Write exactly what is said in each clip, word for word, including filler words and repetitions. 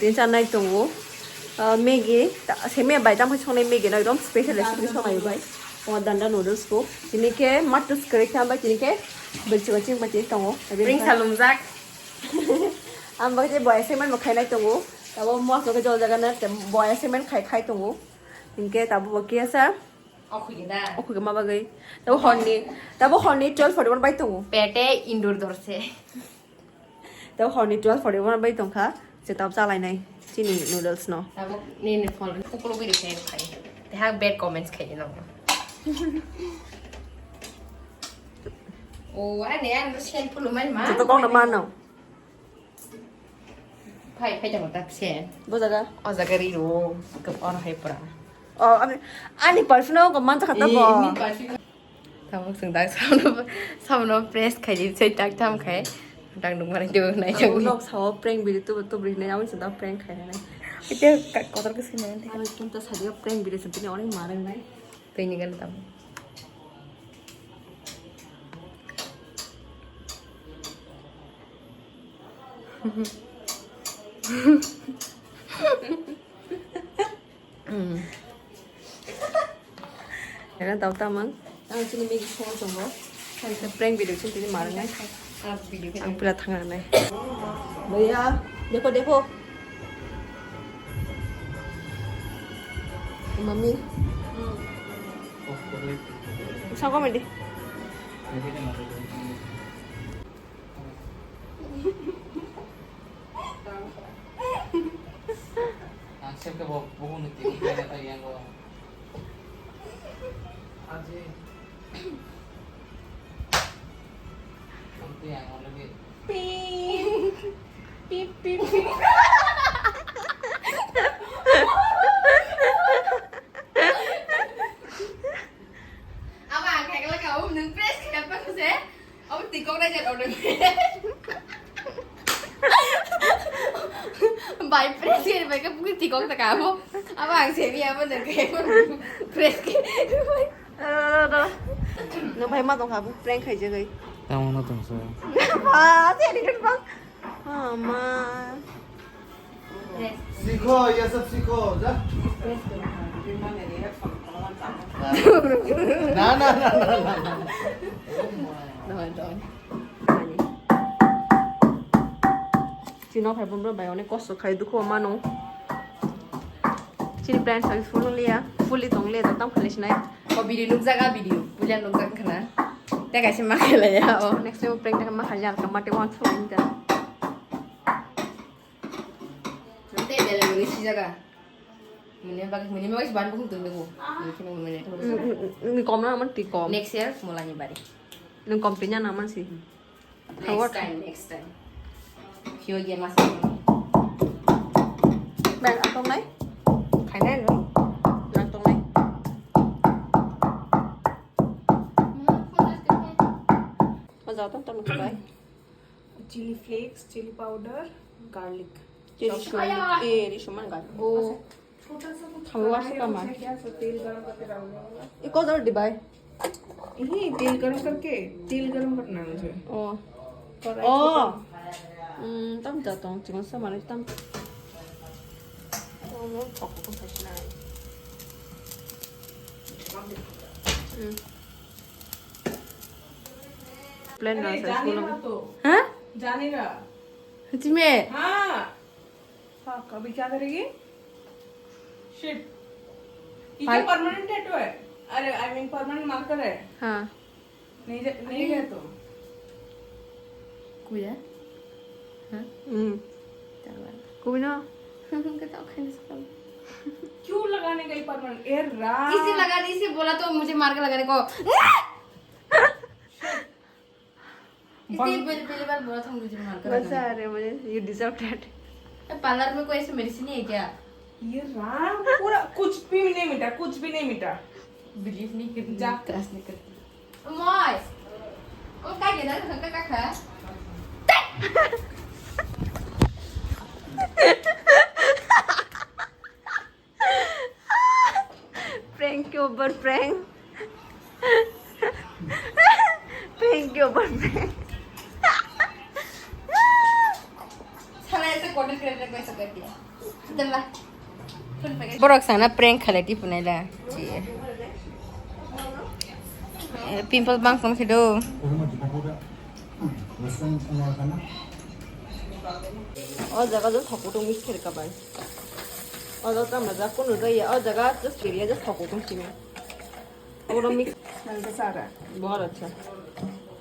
Tini chanai tongo, ah, Maggi, ta-, seme bai tamo songnai Maggi no ekdom special recipe songnai bai. O danda noodles ko. Tini ke matus kare kha bai tini ke belchi belchi bai tini tongo. Ring salumjak. Ang bai je boy assignment bo khainai tongo. Tabo mos no ke jol jaga na te boy assignment khai khai tongo. Tini ke tabo bo kiasa. Okhugina. Okhugima bagwi. Tabo horni, tabo horni twelve forty one bai tongo. Pete indur dorse. Tabo horni twelve forty one bai tongkha. Se tabo chalainai chini noodles no. Tabo nini phone kukulu biri khe khai. Te ha bad comments khai no. O ane an sen pulu mai ma. Joto kong na mano. Phai, phai tamo ta pse. Bo jaga? O jaga ri ro, kap or hai pura. O, ani, ani perfume no ko man ta khata bo. Tamo sung dak samno, samno press khai di, sei tak tam khai. Tak nung mari do nai jang. Nok sao prank video tu, tu beri nai, amun sung dak prank khai nai. Ite kotor ke sini nanti. Amun tum ta sadio prank video sentini orang marang nai. Tini kan tamo. Era tau tamang. Ang chini Maggi song tongo. Ang sa prank video chini tini marang nai. Ang pura thang nai. Bhaiya, dekho, dekho. Mami. Sangko mandi. Ang sir ke bo buhung ni tibu kaya ta yang go. Aji. Ang tu yang already. Pip pip pip. Aba ang khai kala kau nung press khai apa se? Abo tikok na jet order. Bai press ke bai ke pukul tikok ta kabo. Abo ang sebi abo nang ke press ke. Aduh, aduh, aduh. Nang bai ma tong kabo prank khai jagai. Tamo na tong sa. Ba, jadi kan bang. Ama. सीखो, ये सब सीखो, जा। ना, ना, ना, ना, ना, ना। Dohon, dohon. Chini phai bumrok bai onek kosto khai dukhu mano. Chini plan successful liya, fully tong liya, tam khali sinai. O video nukjaga video, puja nukjak khana. Te kaisa ma khelaya o. Next time prank ta ma khalya, kamate wan thung ta. Tei bele muni sijaga. Muni bagi muni bagi ban bung tung bego. Muni kino muni. Ni kom na man ti kom. Next year mulani bari. Nung kom tinya na man si. Next time, next time. Kyo ye mas. Bang atong nai. Khai nai no. Atong nai. Maza atong tong khai. Chili flakes, chili powder, garlic. Chili shum, eh, ri shuman garlic. Oh. छोटा सा कुछ कड़ाही है, उसमें क्या सा तेल गरम करके डालने वाला। ये कौन सा डिब्बा है? यही तेल गरम करके, तेल गरम करना है मुझे। Oh. Oh. Hmm, tam da tong, chingon sa mano tam. Oh, no, kok kok sa na. Hmm. Plan na sa school. Ha? Jani na. Sachime? Ha. Fuck, अभी क्या करेगी? Shit. ये क्या permanent tattoo है? अरे, I mean permanent marker है। हाँ। नहीं जा, नहीं गया तो। Kuya? हाँ? Hmm. Kuya? क्यों लगाने गई permanent? ए राम। इसे लगा, इसे बोला तो मुझे marker लगाने को। इसलिए पहली, पहली बार बोला था मुझे मार कर बस रखना। अरे मुझे, you deserve that। पार्लर में कोई ऐसे मेडिसिन नहीं है क्या? ये राम, पूरा कुछ भी नहीं मिटा, कुछ भी नहीं मिटा। बिलीव नहीं करती, जा। ट्रस्ट नहीं करती। मॉय, वो क्या कहना है? खा, खा, खा। Prank के ऊपर prank। Prank के ऊपर prank। साला ऐसे content create Borok sana prank khalai di punai la. Ji. Eh, pimple bang sam khido. O jaga jo thokutung mix khe rwkha bai. O jaga tamo jak kunu jaya, o jaga just kiriya just thokutung simi. Oro mix. Nang ta sara. Bahar acha.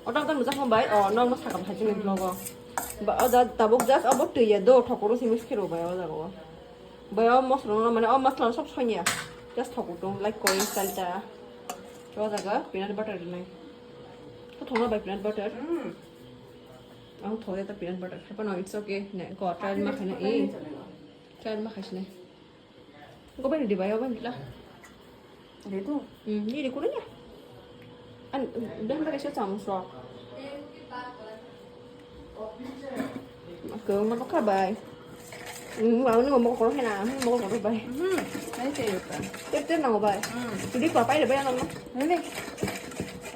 O tamo tamo jak bai, o nang sakam hai chini vlog o. Ba o jaga tabuk just abo twiya do thokutung simi mix khe rw bai o jaga o. Bai o masala no mane o masala no sob sonya. Just thokutung like koin salta. O jaga peanut butter nai. To thongna bai peanut butter. Ang thok ya ta peanut butter. Apa no, it's okay. Ne, ko trial ma khaina e. Trial ma khaisne. Go bai di bai, go bai la. Redo? Hmm, ni di kuno ya. An, ben bai sa chang so. Ko ma ka bai. Hmm, wa ni mo ko na, mo ko bai. Hmm, ai te yo ta. Te te na bai. Hmm. Di pa pai le bai na. Ni ni.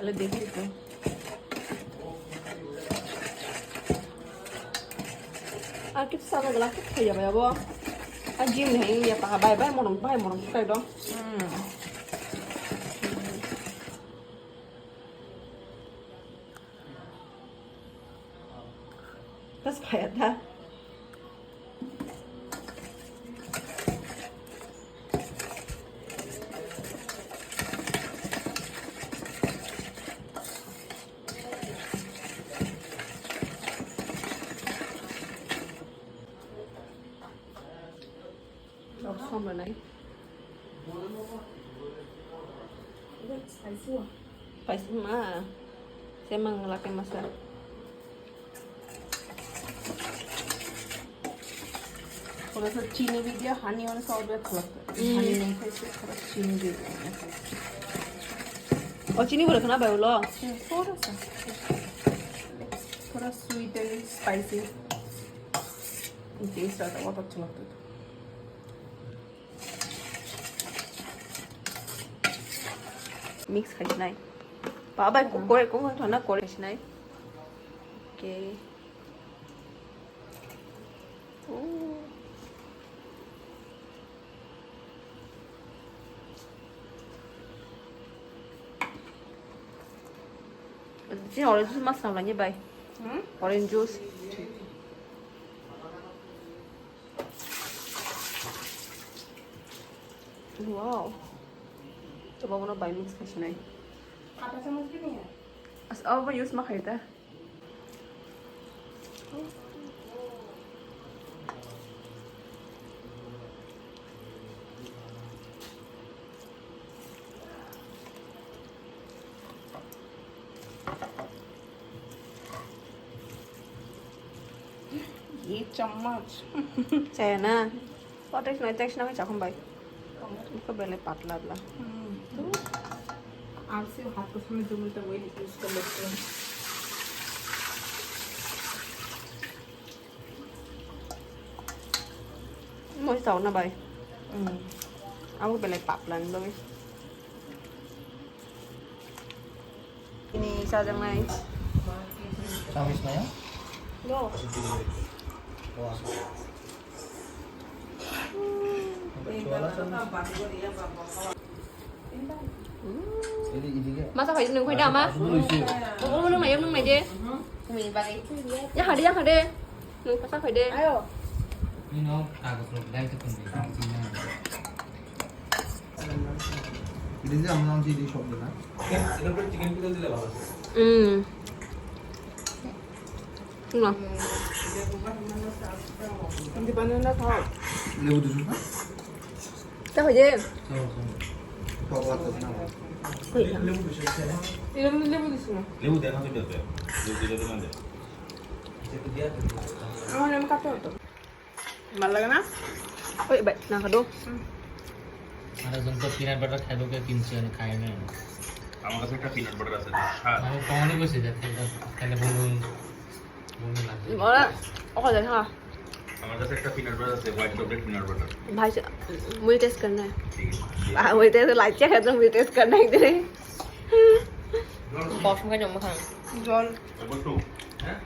Ale de di ko. Ar kitu sana gala kit khaya bai abo. A gym ni hai ya pa bai bai morong bai morong kai do. Hmm. Tas khaya ta. Rok som rwnai. Paisa ma. Semang lake masa. Thora sa chini bi dia, honey on sa order khalak. Hmm. Honey nahi khai se thora chini bi dia. O chini bole khana bai ulo. Hmm, thora sa. Thora sweet and spicy. Taste ata bahut acha lagta. Mix khai sinai. Baba, ko-, kore, ko, ko, na kore sinai. Okay. Ooh. Sini orange juice mas nang lagi, bai. Hmm? Orange juice. Wow. Coba mano bai mix khai sinai. Kata chamuch bhi nahi hai. As, abo use ma khai ta. Ye chamach. Chaya na? O text na, text na, chakon bai. Iko bele patla bla. Hmm. Ar se hat ko samay jumul ta wai use kar lete hain. Moi tau na bai. Hmm. Abo bele patla ni bagwi. Ini sajaknai. Chawis na ya? Yo. Masa khai nung khai da ma? Obo nung nai, nung nai de. Ya khade, ya khade. Nung kasa khai de. Ayo. Ini no, kagus no, dai tu pun. Ini sih, aman sih di shop dulu. Hmm. Nah. Lebu dusun na? Tahu je. Lebu dusun na? Lebu dusun na? Lebu dia nanti dia. Lebu dia nanti. Aku nama kata tu. Mal lage na? Oi, bai, na kado. Arekjon to peanut butter khaibo, ke kinchi ani khai na. আমার কাছে একটা peanut butter আছে, স্বাদ। আমি কখনো বসে যাচ্ছি, তাহলে বলুন, বলুন না। Ora, oka jai ha. আমার কাছে একটা পিনাট বাটার আছে, white chocolate peanut butter. Bhai, mujhe taste karna hai. ঠিক আছে। Ah, mujhe taste, like check karna, mujhe taste karna hai ek din. Boss, mukha jom mukha. Jol. একবার তো, হ্যাঁ?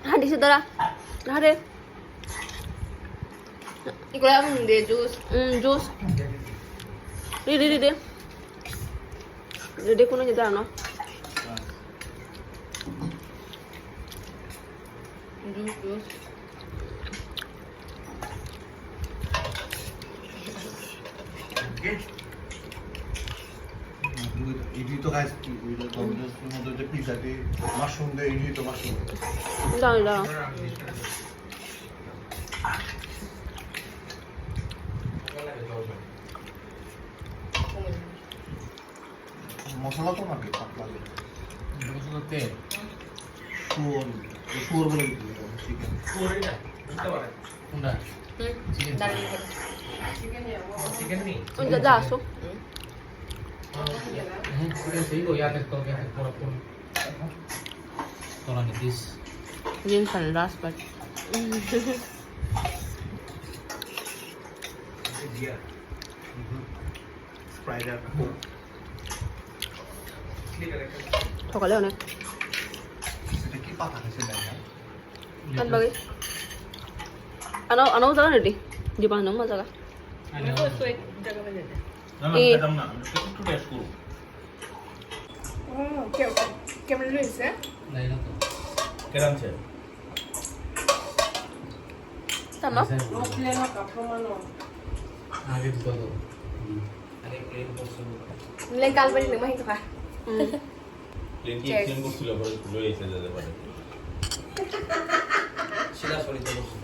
হ্যাঁ, দিছে দাঁড়া। আরে। Iko ya mung de juice. Mm, juice. Di, di, di, di. Di, di, kuno kita, no? Juice, juice. Idli to guys, idli to Domino's mother de pizza de mushroom de idli to mushroom. Dale, dale. Masala to na patla de. Masala te. Suor, suor bole chicken. Kunda. Chicken. Chicken ni. Unda da so. Chicken sih go ya tek to ya tek pura pura. Tola ni this. Jin san last but. Sprite আর Coke. সকালে অনেক। সেটা কি পাতা খাইছে জানি না। Kan bagay? Ano, ano jaga na di? Di ba, ano mo jaga? না, না, Eh. খেতাম না, আমি একটু টেস্ট করব। ও, কে-, কেমন রয়েছে? জানি না তো। কেরাম ছে? Tama? আগে দিতে হতো। Nilai kalbari nang mahin ka. Hmm. Plane কি Cheers. এক্সিডেন্ট করছিল, পরে তুলে এসে যেতে পারে। শিলা সরিতে করছিল।